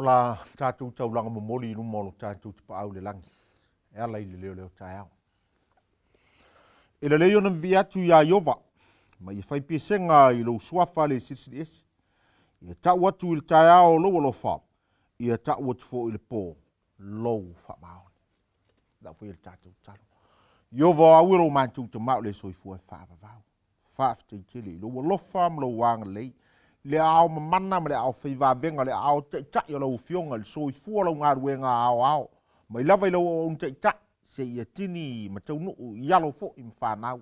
la tatou taulaga momoli i luma o lo tatou Tapaau i le lagi e ala i le leo lea o taeao. E lelei ona vivii atu iā Ieova, ma ia fai pesega i lou suafa le Silisili Ese. Ia tau atu i le taeao lou alofa, ia tau atu foi i le po lou faamaoni. Lau foi le tatou talo. Ieova o au e lo matou tamau le soifua e faavavau. Faafetai tele i lou alofa ma lou agalelei, le aao mamana ma le aao faivavega, le aao taitai o lau Afioga i le soifua o lau galuega aoao, mai lava i lau auauna taitai seia tini ma taunuu i alo foi ma fanau.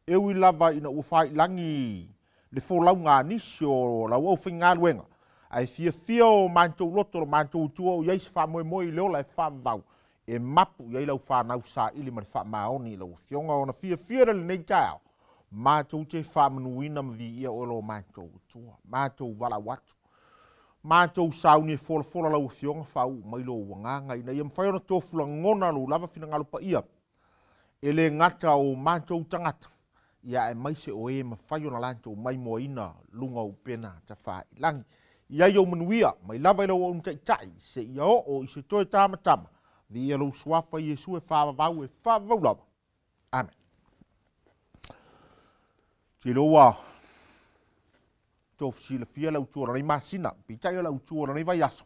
E ui lava ina ua faiilagi le folauga a nisi o lau aufaigaluega, ae fiafia o matou loto lo matou Atua o i ai se faamoemoe i le ola e faavavau e mapu i ai lau fanau saili ma le faamaoni i lau Afioga ona fiafia lea i lenei taeao, matou te faamanuina ma viia oe lo matou Atua. Matou valaau atu, matou sauni e folafola lau Afioga faauu mai lou agaga ina ia mafai ona tofu lagona lou lava finagalo paia e le gata o matou tagata, ia aemaise o e mafai ona latou maimoaina luga o upena tafailagi. I ai ou manuia, mai lava i lau auauna taitai, seia oo i se toe tamatama, viia lou suafa Iesu e faavavau e faavavau lava. Amen. Te iloa ua tofu silafia le autu o lenei masina, peitai o le autu o lenei vaiaso.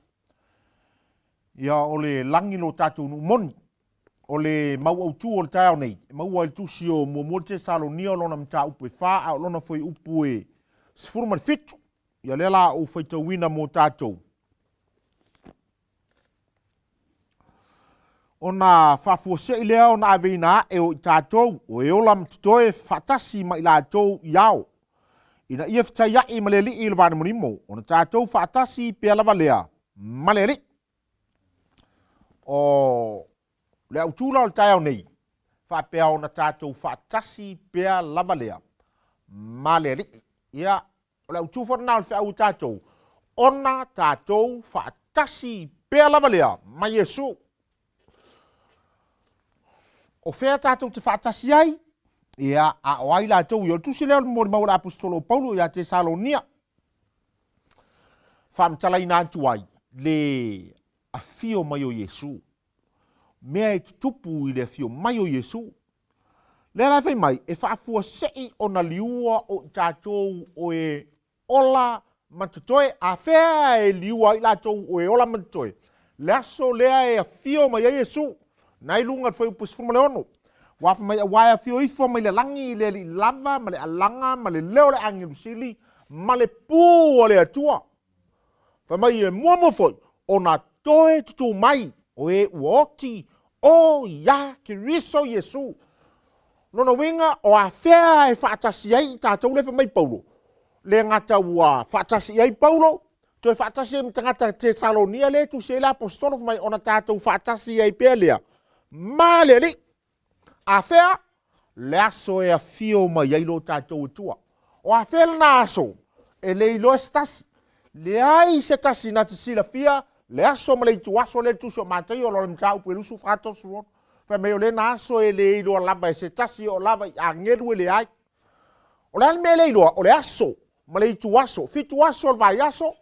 Ia o le lagi lo tatou nuu moni, O le mau autu o le taeao nei, e maua i le tusi o Muamua Tesalonia o lona mataupu e 4 a o lona fuaiupu e 17. Ia lea la ou faitauina mo tatou. Ona faafuasei lea ona aveina ae o i tatou, o e ola ma totoe faatasi ma i latou i ao, ina ia fetaia'i ma le Alii i le vaanimonimo, ona tatou faatasi pea lava lea ma le Alii. O le autu la o le taeao nei, faapea ona tatou faatasi pea lava lea ma le Alii. Ia, o le autu foi lena o le feau i tatou, ona tatou faatasi pea lava lea ma Iesu. O fea tatou te faatasi ai? Ia, a o ai latou ia? O le tusi lea o le molimau a le Aposetolo o Paulo ia Tesalonia. Faamatalaina atu ai le afio mai o Iesu. Mea e tutupu i le afio mai o Iesu. Lea la e fai mai, e faafuasei ona liua o i tatou o e ola ma totoe. A fea e liua ai latou o e ola ma totoe? Le aso lea e afio mai ai Iesu, na i luga i le fuaiupu 16. Ua fai mai, Aua e afio ifo mai le lagi i le alii lava ma le alaga ma le leo o le agelu sili ma le pū a le Atua. Fai mai e muamua foi ona toe tutū mai o e ua oti o iā Keriso Iesu. Lona uiga, o afea e faatasi ai i tatou lea fai mai Paulo, le gata ua faatasi i ai Paulo, toe faatasi ai ma tagata Tesalonia lea e tusi ai le Aposetolo fai mai ona tatou faatasi ai pea lea ma le Alii. Afea? Le aso e afio mai ai lo tatou Atua. O afea lena aso? E le iloa se tasi. Leai se tasi na te silafia le aso ma le ituaso lea le tusi o Mataio o le mataupu e 24 36. Fai mai o lena aso e le iloa lava e se tasi o lava i agelu e leai. O le a le mea e le iloa? O le aso ma le ituaso, fitu aso o le vaiaso,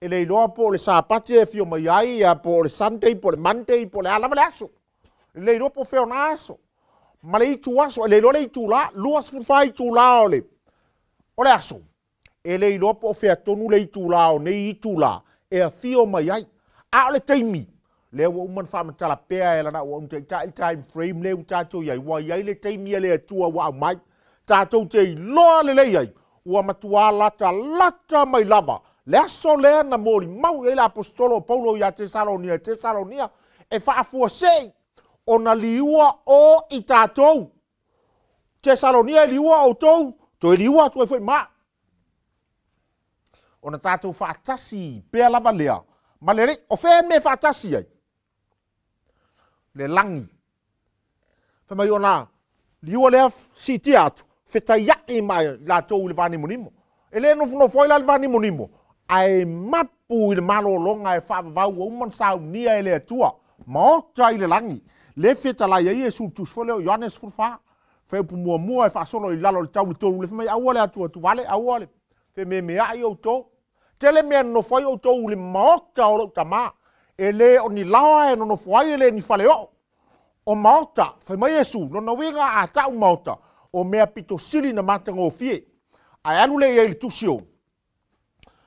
e le iloa po o le Sapati e afio mai ai, ia po o le Sunday, po o le Monday, po o le a lava le aso. E le iloa po o fea o na aso. Ma le ituaso, e le iloa le itula, 24 itula o le, o le aso. E le iloa po o fea tonu le itula o nei itula e afio mai ai. A o le taimi, lea ua uma ona faamatala pea e lana auauna taitai le time frame lea ua tatou i ai, ua i ai le taimi a le Atua ua aumai, tatou te iloa lelei ai, ua matuā latalata mai lava le aso lea na molimau i ai le Aposetolo o Paulo iā Tesalonia, Tesalonia, e faafuasei ona liua o i tatou. Tesalonia e liua outou, toe liua atu ai foi ma au. Ona tatou faatasi pea lava lea ma le Alii. O fea mea e faatasi ai? Le lagi. Fai mai ona liua lea siitia atu, fetaiai ma i latou i le vanimonimo. E le nofonofo ai la le vanimonimo, ae mapu i le malologa e faavavau ua uma ona saunia e le Atua, maota i le lagi, le fetalai ai Iesu i le tusi foi lea o Ioane 14, fuaiupu muamua e faasolo i lalo i le tau i le tolu, le fai mai, Aua le atuatuvale, aua le fememeai outou. Tele mea e nonofo ai outou i le maota o lou Tama, e le o ni laoa e nonofo ai, e le ni faleoo. O maota, fai mai Iesu, lona uiga a ta'u maota, o mea pito sili na matagofie. Ae alu lea i ai i le tusi o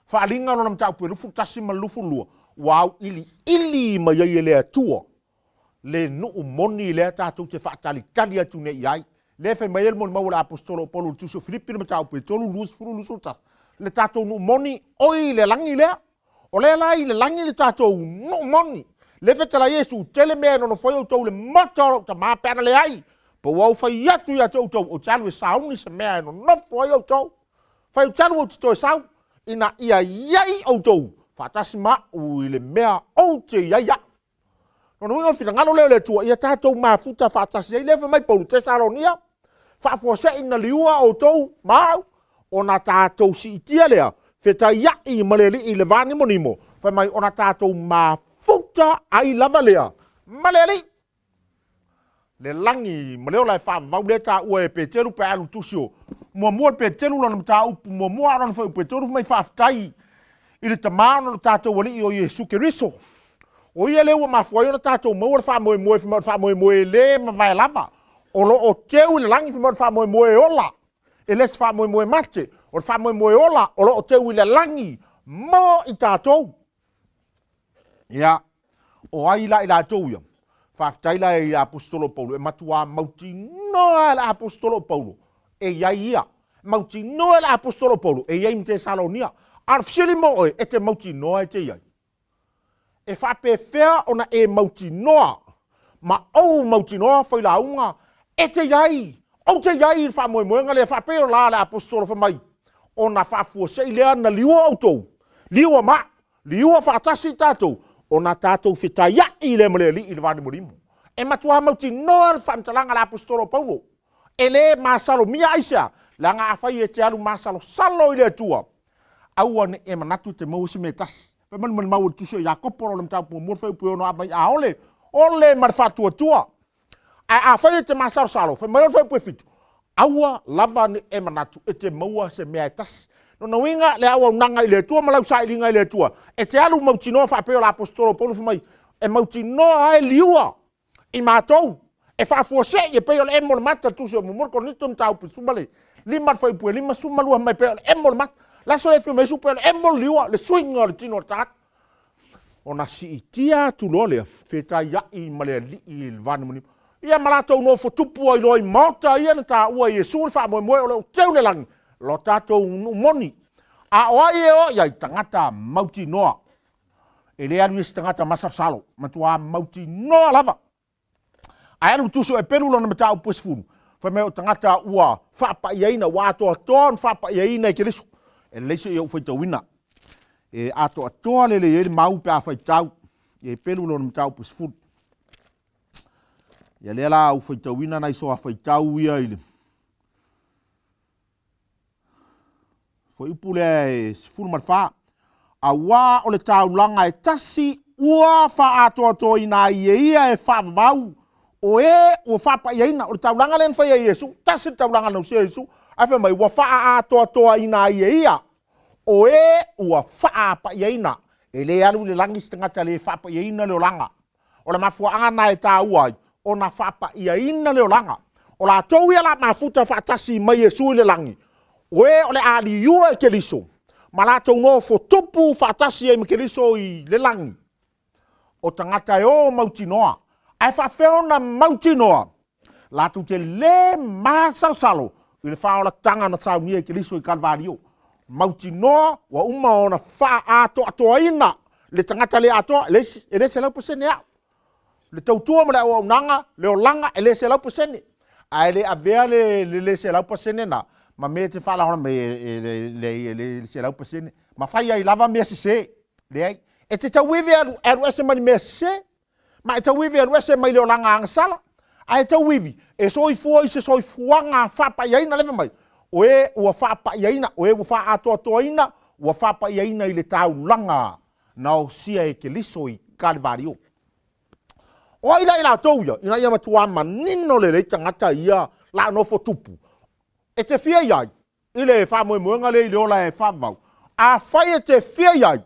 Faaaliga lona mataupu e 21 ma le 22, ua auiliili mai ai e le Atua le nuu moni lea tatou te faatalitali atu nei i ai. Lea fai mai ai le molimau a le Aposetolo o Paulo i le tusi o Filipi le mataupu e 3, 20, 21, le tatou nuu moni, oi le lagi lea. O lea la i le lagi le tatou nuu moni. Lea fetalai Iesu, tele mea e nonofo ai outou i le maota o lou Tama pe ana leai, pe ua ou fai atu ia te outou, ou te alu e sauni se mea e nonofo ai outou. Fai ou te alu ou te toe sau, ina ia i ai outou faatasi ma au i le mea ou te i ai au. Lona uiga o le finagalo lea o le Atua, ia tatou mafuta faatasi ai. Lea fai mai Paulo, Tesalonia, faafuasei na liua outou ma au, ona tatou siitia lea, fetaiai ma le Alii i le va nimonimo, fai mai ona tatou mafuta ai lava lea ma le Alii. Le lagi ma le ola e faavavau lea e taua e Peteru pe a alu tusi o muamua le Peteru lona mataupu muamua a o lona fuaiupu e tolu fai mai faafetai i le Tama ona o le tatou Alii o Iesu Keriso. O ia lea ua mafua ai ona tatou maua le faamoemoe, fai mai o le faamoemoe e le mavae lava, o lo o teu i le lagi, fai mai o le faamoemoe e ola, e le o se faamoemoe mate, o le faamoemoe ola o lo o teu i le lagi mo i tatou. Ia, o ai la i latou ia? Faafetai la i le Aposetolo o Paulo, e matuā mautinoa e le Aposetolo o Paulo e i ai ia. Mautinoa e le Aposetolo o Paulo e i ai ma Tesalonia. A o le fesili mo oe, e te mautinoa e te i ai? E faapefea ona e mautinoa ma ou mautinoa failauga e te i ai, ou te i ai i le faamoemoega lea, faapei o la le Aposetolo fai mai, ona faafuasei lea na liua outou, liua ma au, liua faatasi i tatou, ona tatou fetaiai lea ma le Alii i le vanimolimo. E matuā mautinoa le faamatalaga a le Aposetolo o Paulo, e le masalomia aisea, leaga afai e te alu masalosalo i le Atua, aua ne i e manatu e te maua se mea e tasi. Fai mai le malimau o le tusi o Iakopo, lona mataupu muamua, le fuaiupu e 6 a mai, a ole, ole ma le faatuatua. Ae afai e te masalosalo, fai mai le fuaiupu e 7, aua lava ne i e manatu e te maua se mea e tasi. Lona uiga, le auaunaga i le Atua ma lau sailiga i le Atua, e te alu mautinoa faapea o le Aposetolo o Paulo fai mai, e mautinoa ai liua i matou e faafuasei e pei o le emo o le mata, tusi o muamua Korinito mataupu 15 le fuaiupu e 52 mai pei o le emo o le mata. Le aso e afio mai Iesu pei o le emo o le liua, le suiga o le tino o le tagata. Ona siitia atu loa lea, fetaiai ma le Alii i le vanimonimo. Ia ma latou nofo tupu ai loa i maota ia na taua e Iesu le faamoemoe o lo o teu le lagi, lo tatou nuu moni. A o ai e o i ai? Tagata mautinoa. E le alu i se tagata masalosalo, matuā mautinoa lava. Ae alu tusi o Eperu lona mataupu e 10, fai mai o tagata ua faapaiaina, ua atoatoa ona faapaiaina e Keriso. E lelei se i ou faitauina. E atoatoa lelei ai le mau pe a faitau i Eperu lona mataupu e 10. Ia lea la ou faitauina nai soa faitau ia i le Fuaiupu lea e 14. Auā o le taulaga e tasi ua faaatoatoaina ai e ia e faavavau o e ua faapaiaina. O le taulaga lea na faia e Iesu, tasi le taulaga na usia e Iesu, ae fai mai ua faaatoatoaina ai e ia o e ua faapaiaina. E le alu i le lagi se tagata le faapaiaina le olaga. O le mafuaaga lena e taua ai ona faapaiaina le olaga. O latou ia la mafuta faatasi mai Iesu i le lagi, o e o le a liua e Keriso, ma latou nofo tupu faatasi ai ma Keriso i le lagi. O tagata e o mautinoa. Ae faafefea ona mautinoa? Latou te le masalosalo i le faaolataga na saunia e Keriso i Kalivalio. Mautinoa ua uma ona faaatoatoaina le tagata le atoa, e le 100% au. Le tautua ma le auaunaga, le olaga, e le 100%. Ae le avea le le 100% na ma mea e te faalagolago mai e leai e le 100% ma fai ai lava mea sese. Leai. E te tauivi e alu, e alu ese mai le mea sese, ma e tauivi e alu ese mai le olaga agasala, ae tauivi e soifua i se soifuaga faapaiaina, lea fai mai, o e ua faapaiaina, o e ua faaatoatoaina, ua faapaiaina i le taulaga na osia e Keriso i Kalivario. O ai la i latou ia, ina ia matuā manino lelei tagata ia la nofo tupu, e te fia i ai i le faamoemoega lea i le ola e faavavau. Afai e te fia i ai,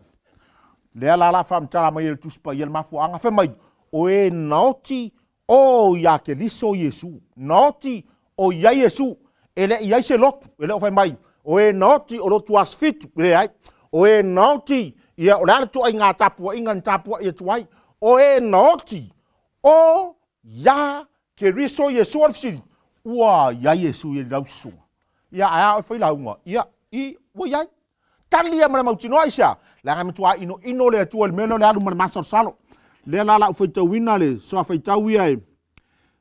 lea la la faamatala mai e le Tusi Paia le mafuaaga, fai mai, o e naoti o iā Keriso Iesu. Naoti o i ai Iesu. E le i ai se lotu. E le o fai mai, o e naoti o lotu asofitu. E leai. O e naoti, ia o le a le tuaiga tapuaiga na tapuai atu ai. O e naoti o iā Keriso Iesu. O le fesili, ua i ai Iesu i lau susuga? Ia, ae a oe failauga? Ia, i, ua i ai. Tali ia ma le mautinoa aisea? Leaga e matua inoino le Atua i le mea lea o le alu ma le masalosalo. Lea la lau faitauina le soa faitau ia e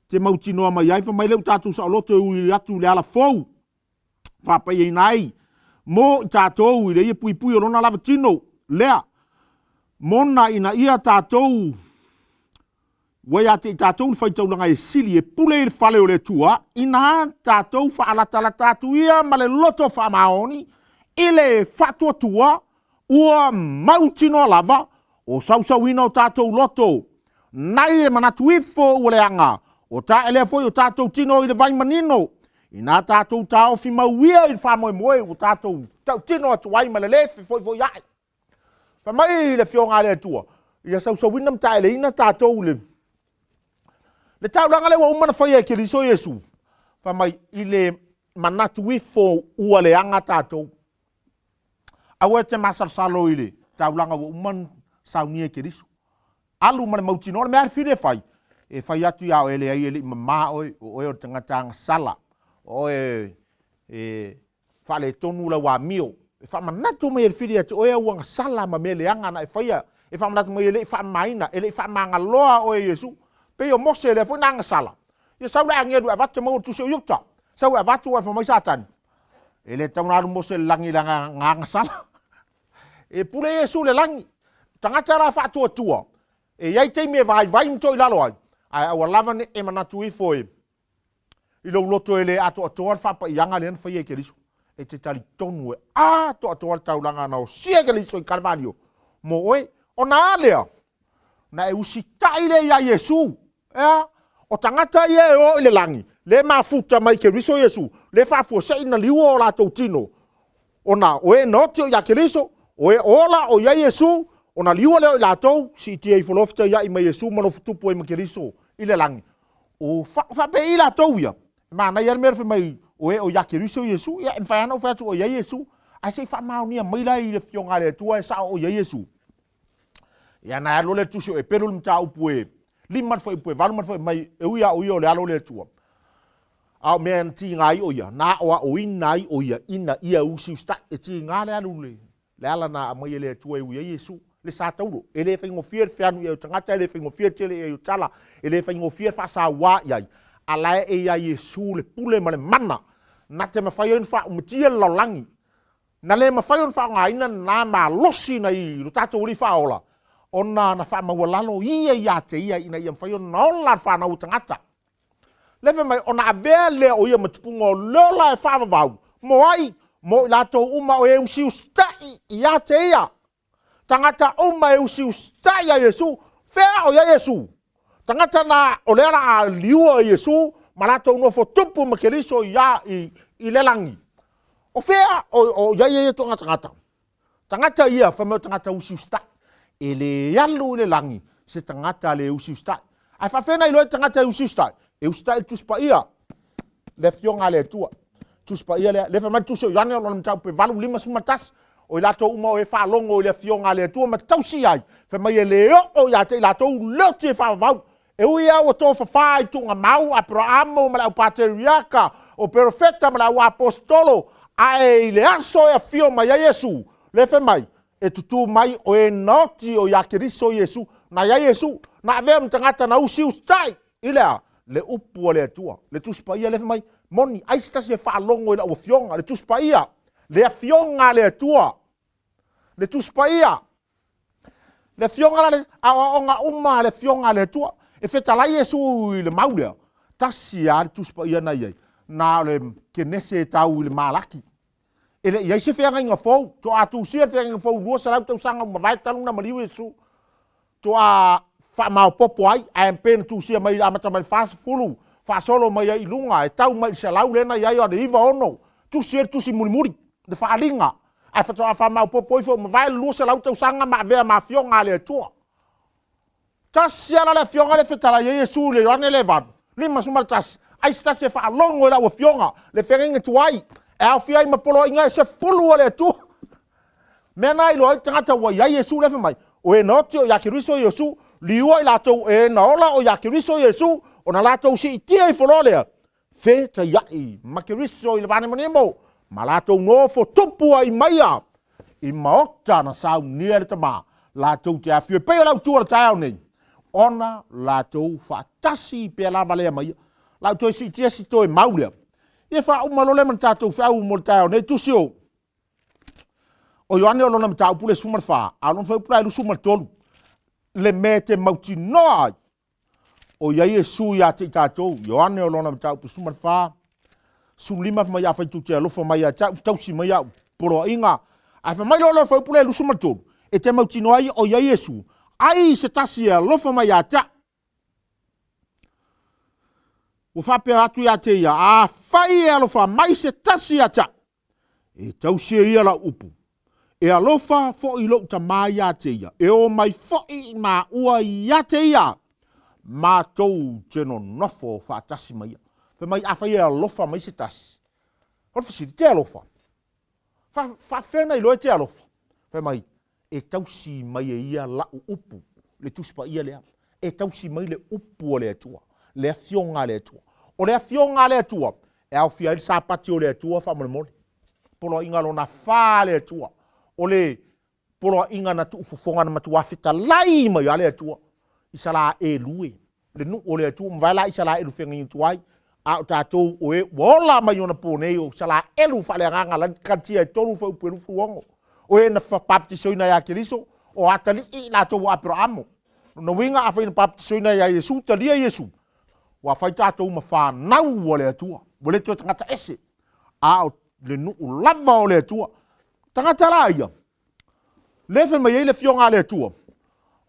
te mautinoa mai ai, fai mai lea ua tatou saoloto e ui atu i le ala fou faapaiaina ai mo i tatou i le ia puipui o lona lava tino lea mona ina ia tatou Ua ia te i tatou le faitaulaga e sili e pule i le fale o le Atua, inā tatou faalatalata atu ia ma le loto faamaoni i le faatuatua ua mautinoa lava o sausauina o tatou loto nai le manatu ifo ua leaga, o taelea foi o tatou tino i le vai manino, inā tatou taofi mau ia i le faamoemoe ua tatou tautino atu ai ma le lē fefoifoiaʻi. Fai mai le Afioga a le Atua, ia sausauina ma taeleina tatou i le taulaga lea ua uma ona faia e Keriso Iesu. Fai mai, i le manatu ifo ua leaga tatou. Aua e te masalosalo i le taulaga ua uma ona saunia e Keriso. Alu ma le mautinoa, o le mea lava le fili e fai, e fai atu ia oe, leai e le i mama oe, o oe o le tagata agasala, o oe e faaletonu lau amio, e faamanatu mai e le fili ia te oe au agasala ma mea leaga na e faia, e faamanatu mai e le i faamamaina, e le i faamagaloa oe e Iesu. Pei o Mose lea foi na agasala, ia sau le agelu e avatu e maua le tusi o Iuta, sau e avatu ae fai mai Satani, e le tatau ona alu Mose i le lagi leaga na agasala. E pule Iesu i le lagi. Tagata la faatuatua, e i ai taimi e vaivai ma toilalo ai, ae aua lava ne i e manatu ifo e I lou loto e le atoatoa le faapaiaga lea na faia e Keriso. E te talitonu e atoatoa le taulaga na osia e Keriso i Kalevalio mo oe. Ona a lea? Na e usitai lea iā Iesu. E a? O tagata ia e o i le lagi, lea e mafuta mai Keriso Iesu, lea e faafuasei na liua o latou tino, ona o e na oti o iā Keriso, o e ola o i ai Iesu, ona liua lea o i latou, siitia ifo loa fetaiai ma Iesu ma nofo tupu ai ma Keriso i le lagi. O faapei latou ia, e manaia le mea le fai mai o e o ia Keriso Iesu, ia e mafai lava ona ou fai atu o i ai Iesu, ae se i faamaonia mai la i le Afioga a le Atua e sao o i ai Iesu. Ia na alu le tusi o Epelu le mataupu e 5 le fuaiupu e 8 ma le fuaiupu mai, e ui lava o ia o le alo o le Atua, a o mea na tiga ai o ia, na aoaoina ai o ia ina ia usiusitai. E tiga le alu le Le ala na aumai e le Atua e ui ai Iesu, le sa taulo. E le faigofie le feanu i ai o tagata, e le faigofie le tele i ai o tala, e le faigofie le faasauā i ai, a la e iā Iesu le pule ma le mana na te mafai ai ona faaumatia le lalolagi, na le mafai ona faaaogaina lena malosi nai lo tatou Alii Faaola, ona na faamaualalo ia iā te ia ina ia mafai ona ola le fanau o tagata. Lea fai mai, ona avea lea o ia ma tupuga o le ola e faavavau, mo ai? Mo i latou uma o e usiusitai ia te ia. Tagata uma e usiusitai ia Iesu. Fea o i ai Iesu? Tagata na o lea la a liua Iesu ma latou nofo tupu ma Keriso ia i le lagi. O fea o i ai ia ituaiga tagata? Tagata ia, fai mai o tagata usiusitai. E le alu i le lagi se tagata le usiusitai. Ae faafefea na iloa ai tagata e usiusitai? E usitai i le Tusi Paia, le Afioga a le Atua. Tusi Paia lea, lea fai mai le Tusi o Ioane o lona mataupu e 8:51, o i latou uma o e faalogo i le Afioga a le Atua ma tausi ai, fai mai e le oo ia te i latou le oti e faavavau. E ui lava ua tofafa i tuugamau Aperaamo ma le au pateriaka, o perofeta ma le au aposetolo, ae i le aso e afio mai ai Iesu, lea fai mai, e tutū mai o e naoti o iā Keriso Iesu. Na i ai Iesu, na avea ma tagata na usiusitai i le a? Le upu a le Atua. Le Tusi Paia lea fai mai, moni, ai se tasi e faalogo i lau afioga, le Tusi Paia, le Afioga a le Atua, le Tusi Paia. Le afioga la le aoaoga uma a le afioga a le Atua. E fetalai Iesu i le mau lea, tasi lava le Tusi Paia na i ai, na o le Kenese e tau i le Malaki. E le i ai se feagaiga fou, toa tusia le feagaiga fou 200 tausaga ua mavae talu ona maliu Iesu. Toa faamaopopo ai, ae pei ona tusia mai amata mai le 40, faasolo mai ai i luga, e tau mai i le 100 lea na i ai o le 96, tusi ai le tusi mulimuli, le faaaliga. Ae faatoa faamaopoopo ifo ua mavae le 200 tausaga ma avea ma Afioga a le Atua. Tasi lava la le Afioga lea e fetalai ai Iesu i le Ioane lea e 8, 51, ai se tasi e faalogo i lau Afioga, le feagaiga tuai, e aofia ai ma poloaiga e 10 a le Atua. Mea na e iloa ai le tagata ua i ai Iesu lea fai mai, o e na oti o ia Keriso Iesu, liua i latou o e na ola o ia Keriso Iesu, ona latou siitia ifo loa lea, fetaiai ma Keriso i le vanemanemo, ma latou nofo tupu ai maia i maota na saunia e le Tama, latou te afifio e pei o le autu o le taeao nei, ona latou faatasi pea lava lea ma ia. La ou toe siitia si toe mau lea, ia faauma loa lea ma le tatou feau mo le taeao nei, tusi o O Ioane o lona mataupu le 14, a o lona fuaiupu la e 23, le mea e te mautinoa ai, o i ai Iesu ia te i tatou. Ioane o lona mataupu 14, 15 fai mai, afai tou te alofa mai ia te au, tausi mai au poloaiga. Ae fai mai loa lona fuaiupu lea e 23, e te mautinoa ai o i ai Iesu, ai se tasi e alofa mai ia te au. Ua faapea atu ia te ia, afai e alofa mai se tasi ia te au, E tausi e ia lau upu. E alofa foi lou tama ia te ia, e o mai foi i maua ia te ia, matou te nonofo faatasi ma ia. Fai mai, afai e alofa mai se tasi, o le fesili, te alofa? Fa, faafefea ona iloa e te alofa? Fai mai, e tausi mai e ia lau upu, le Tusi Paia lea, e tausi mai le upu a le Atua, le Afioga a le Atua. O le Afioga a le Atua, e aofia ai le Sapati o le Atua faamolemole, poloaiga lona fa a le Atua, o le poloaiga na tuufofoga na matuā fetalai mai lava le Atua i Salaelue, le nuu o le Atua, mavae la Isaraelu feagaiga tuai, a o tatou o e ua ola mai ona po nei o Isaraelu faaleagaga la Kalatia e 3 fuaiupu e 26, o e na baptisoina ia Keriso, o atalii i latou o Aperaamo. Lona uiga afai na baptisoina ia Iesu, talia Iesu, ua fai tatou ma fanau a le Atua, ua le toe tagata ese, a o le nuu lava o le Atua. Tagata la ia, lea fai mai ai le Afioga a le Atua,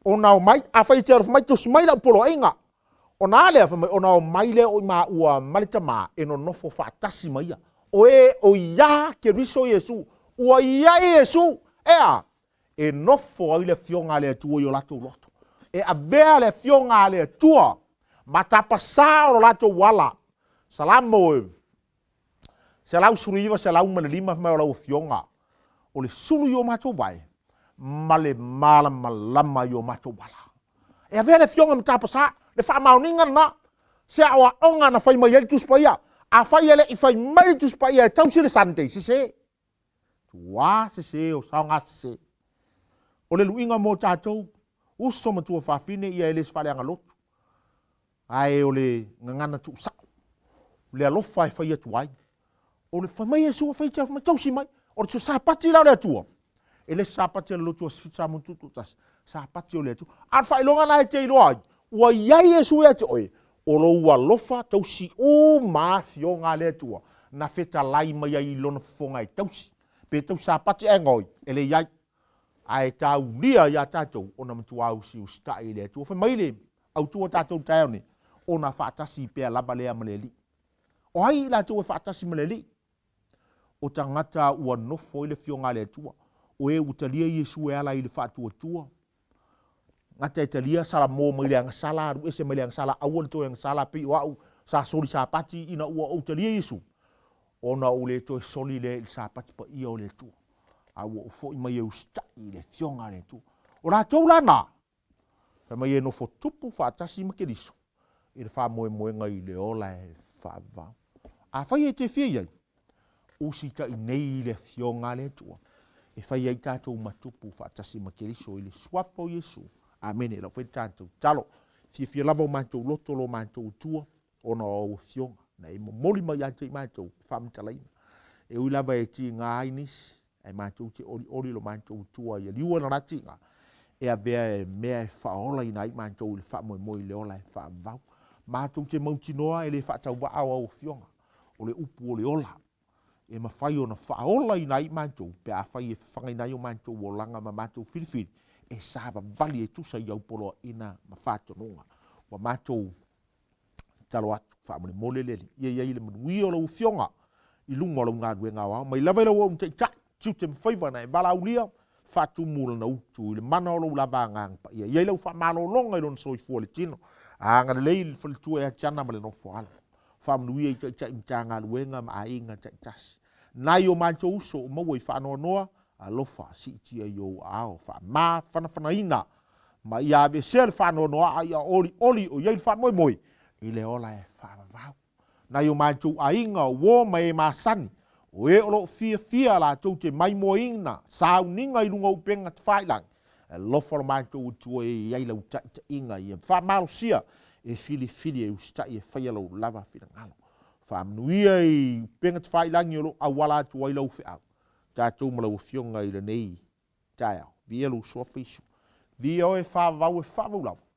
ona omai, afai e te alofa mai, tausi mai lau poloaiga. Ona a lea, fai mai, ona omai lea o i maua ma le Tama e nonofo faatasi ma ia. O e o iā Keriso Iesu, ua i ai Iesu, e a? E nofo ai le Afioga a le Atua i o latou loto. E avea le Afioga a le Atua ma tapasā o lo latou ala. Salamo e 119, 105 fai mai o lau Afioga, o le sulu i o matou vae, ma le malamalama i o matou ala. E avea le Afioga ma tapasā, le faamaoniga lena, se aoaoga na fai mai ai le Tusi Paia. Afai e le i fai mai le Tusi Paia e tausi le Sunday, sese. Tuā sese o saoga sese. O le luiga mo tatou, uso ma tuafafine ia e le se faaleaga lotu. Ae o le gagana tuusao, le alofa e fai atu ai. O le fai mai Iesu, fai te mai, tausi mai. O le Sapati la o le Atua, e le se Sapati a le lotu Aso Fitu Samoa Tutoatasi, Sapati o le Atua. A o le faailoga lena e te iloa ai, ua i ai Iesu ia te oe, o lou alofa tausi uma afioga a le Atua, na fetalai mai ai i lona fofoga e tausi. Pe tausi Sapati ae gaoi, e le i ai. Ae taulia ia tatou ona matuā usiusitai i le Atua. Fai mai le autu o tatou i le taeao nei, ona faatasi pea lava lea ma le Alii. O ai i latou e faatasi ma le Alii? O tagata ua nofo ai le Afioga a le Atua, o e ua talia Iesu e ala i le faatuatua. Gata e talia Salamo mai le agasala, alu ese mai le agasala, aua le toe agasala pei o au sa soli Sapati ina ua ou talia Iesu, ona ou le toe soli lea i le Sapati paia o le Atua, a ua ou foi mai e usitai i le Afioga a le Atua. O latou la na, fai mai e nofo tupu faatasi ma Keriso i le faamoemoega i le ola e faavavau. Afai e te fia i ai, usitai nei i le Afioga a le Atua, e fai ai tatou ma tupu faatasi ma Keriso i le Suafa o Iesu. Amene. Lau fai le tatou tatalo. Fiafia lava o matou loto lo matou Atua, ona o au Afioga, na e momoli mai ia te i matou le faamatalaina. E ui lava e tiga ai nisi, ae matou te olioli lo matou Atua ia liua lona tiga, e avea e mea e faaolaina ai matou i le faamoemoe i le ola e faavavau. Matou te mautinoa e le faatauvaa o au Afioga, o le upu o le ola, e mafai ona faaolaina ai matou pe afai e fafagaina ai o matou olaga ma matou filifili e savavali e tusa i au poloaiga ma faatonuga. Ua matou tatalo atu, faamolemole le Alii, ia i ai le manuia o lau Afioga i luga o lau galuega aoao, mai lava i lau auauna taitai. Tiute ma faiva na e valaaulia, faatumu lana utu i le mana o lou lava Agaga Paia. E i ai lau faamalologa i lona soifua i le tino, agalelei i le faletua ia Tiana ma le nofo alo. Faamanuia i Taitai Matagaluega ma aiga taitasi. Nai o matou uso o maua i faanoanoa, alofa siitia i ou aao, faamafanafanaina ma ia aveesea le faanoanoa a ia olioli o i ai le faamoemoe i le ola e faavavau. Nai o matou aiga, o uo ma e masani, o e o lo o fiafia latou te maimoaina sauniga i luga o upega tafailagi, alofa lo matou Atua e i ai lau taitaiga ia faamalosia e filifili e usitai e faia lou lava finagalo. Faamanuia i upega tafailagi o lo o auala atu ai lau feau, tatou ma lau Afioga i lenei taeao. Viia lou Suafa Iesu. Viia oe e faavavau e faavavau lava.